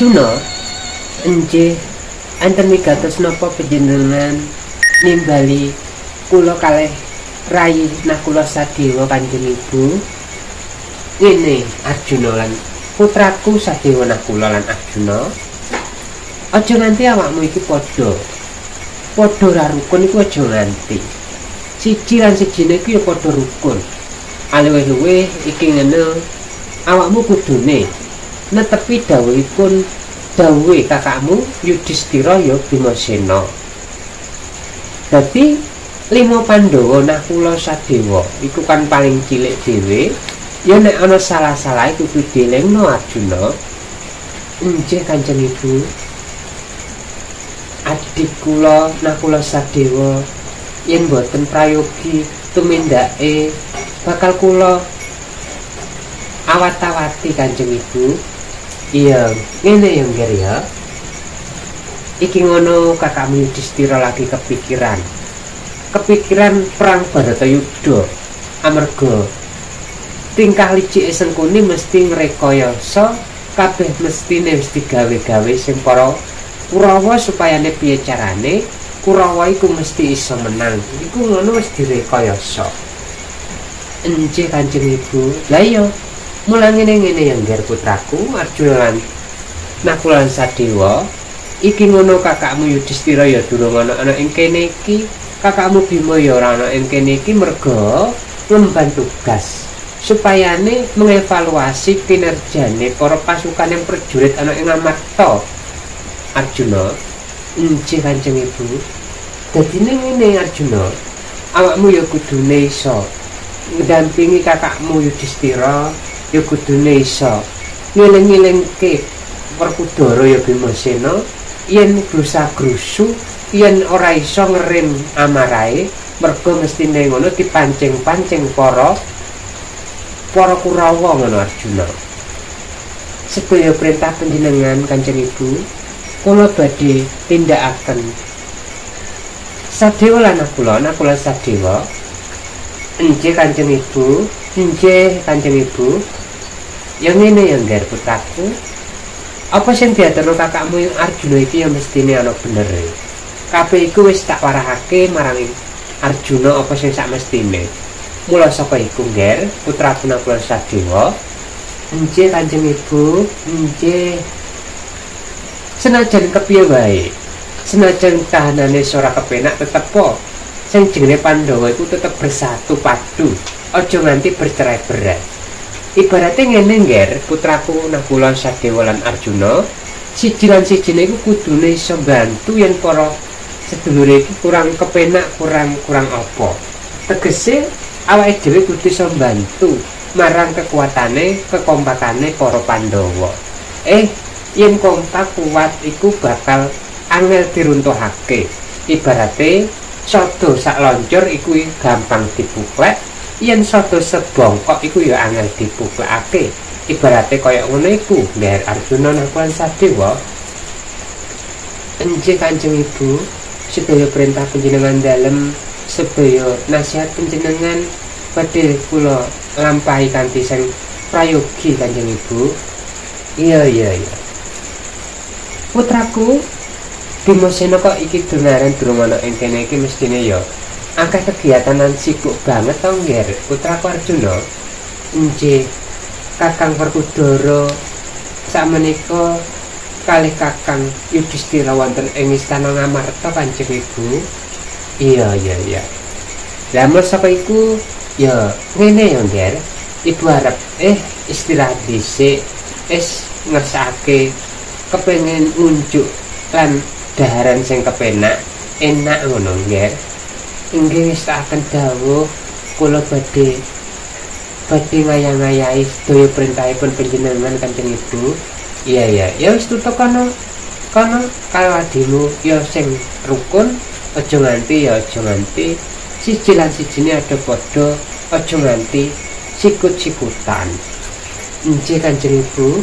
Arjuna, enjih, enten wigatos napa panjenengan nimbali kula kalih rayi Nakula Sadewa, Kanjeng Ibu? Ngene, Arjuna lan putraku Sadewa, Nakula lan Arjuna, aja nganti awakmu iki padha padha ra rukun iku, aja nganti. Siji lan sijine iku ya padha rukun. Aluwih-luwih iki ngene, awakmu kudune netepi dawuhipun, dawuhe kakakmu Yudhistira ya Bimasena. Dadi lima Pandhawa, Nakula Sadewa iku kan paling cilik dhewe ya, nek ana salah-salah kudu dielingno, Arjuna. Enjih, Kanjeng Ibu. Adik kula Nakula Sadewa yen boten prayogi tumindake bakal kula awat-awati, Kanjeng Ibu. Iya, ngene ya, Ngger, ya. Iki ngono, kakakmu Yudhistira lagi kepikiran. Kepikiran perang Baratayuda. Amarga tingkah licike Sengkuni mesti ngrekayasa kabeh, mestine wis digawe-gawe sing para Kurawa supayane piye carane Kurawa iku mesti iso menang. Iku ngono wis direkayasa. Enjih, Kanjeng Ibu. Lah iya, mula ngene-ngene ya, Ngger, putraku Arjuna lan Nakula lan Sadewa. Iki ngono, kakakmu Yudhistira ya durung ana ana ing kene iki, kakakmu Bima ya ora ana ing kene iki merga ngemban tugas supayane mengevaluasi kinerjane para pasukan yang prajurit ana ing Amarta. Arjuna. Enjih, Kanjeng Ibu. Dadine ngene, Arjuna, awakmu ya kudune iso ngedampingi kakakmu Yudhistira, ya kudune iso ngeling-ngelingke Werkudara ya Bimasena yen grusa-grusu, yen ora iso ngerem amarahe, mergo mestine ngono dipancing-pancing para para Kurawa ngono, Arjuna. Sedaya perintah panjenengan, Kanjeng Ibu, kula badhe tindakaken. Sadewa lan Nakula, Nakula Sadewa. Enjih, Kanjeng Ibu. Enjih, Kanjeng Ibu. Ya ngene ya, Ngger, putraku. Apa sing diaturno kakakmu yang Arjuna iki ya mestine ana benere. Kabeh iku wis tak warahake marang Arjuna apa sing sak mestine. Mula saka iku, Ngger, putraku Nakula Sadewa. Enjih, Kanjeng Ibu. Enjih. Senajan kepiye wae, senajan kahanane ora kepenak, tetep po sing jenenge Pandhawa iku tetep bersatu padu. Aja nganti bercerai-berai. Ibarate ngene, Ngger, putraku Nakula Sadewa lan Arjuna, siji lan sijine iku kudune iso bantu yen para sedulure iki kurang kepenak, kurang kurang apa. Tegese awake dhewe kudu iso bantu marang kekuatane, kekompakane para Pandhawa. Yen kompak kuat iku bakal angel diruntuhake. Ibarate sada sak loncur iku gampang dipuklek, yen sada sebongkok iku ya angel dipuklekake. Ibarate kaya ngono iku, Ngger Arjuna, Nakula, Sadewa. Enjih, Kanjeng Ibu. Sedaya perintah panjenengan dalem, sedaya nasihat panjenengan badhe kula lampahi kanthi sing prayogi, Kanjeng Ibu. Iya. Putraku Bimasena kok iki dengaran durung ana ing kene iki, mestine ya akeh kegiatan, sibuk banget to, Ngger, putraku Arjuna. Enjih, Kakang Werkudara sakmenika kalih Kakang Yudhistira wonten ing istana Ngamarta, Kanjeng Ibu. Iya. Lah, mula saka iku ya ngene ya, Ngger. Ibu arep istirahat dhisik, es ngersakake kepengin ngunjuk lan daharan sing kepenak enak ngono, Ngger. Inggih, akan dawuh, kula badhe badhe ngayah-ngayahi sedaya perintahipun panjenengan, Kanjeng Ibu. Iya, ya wis, tutuk kono kono karo adimu ya sing rukun, aja nganti ya, aja nganti siji lan sijine ada padha, aja nganti sikut-sikutan. Injih, Kanjeng Ibu.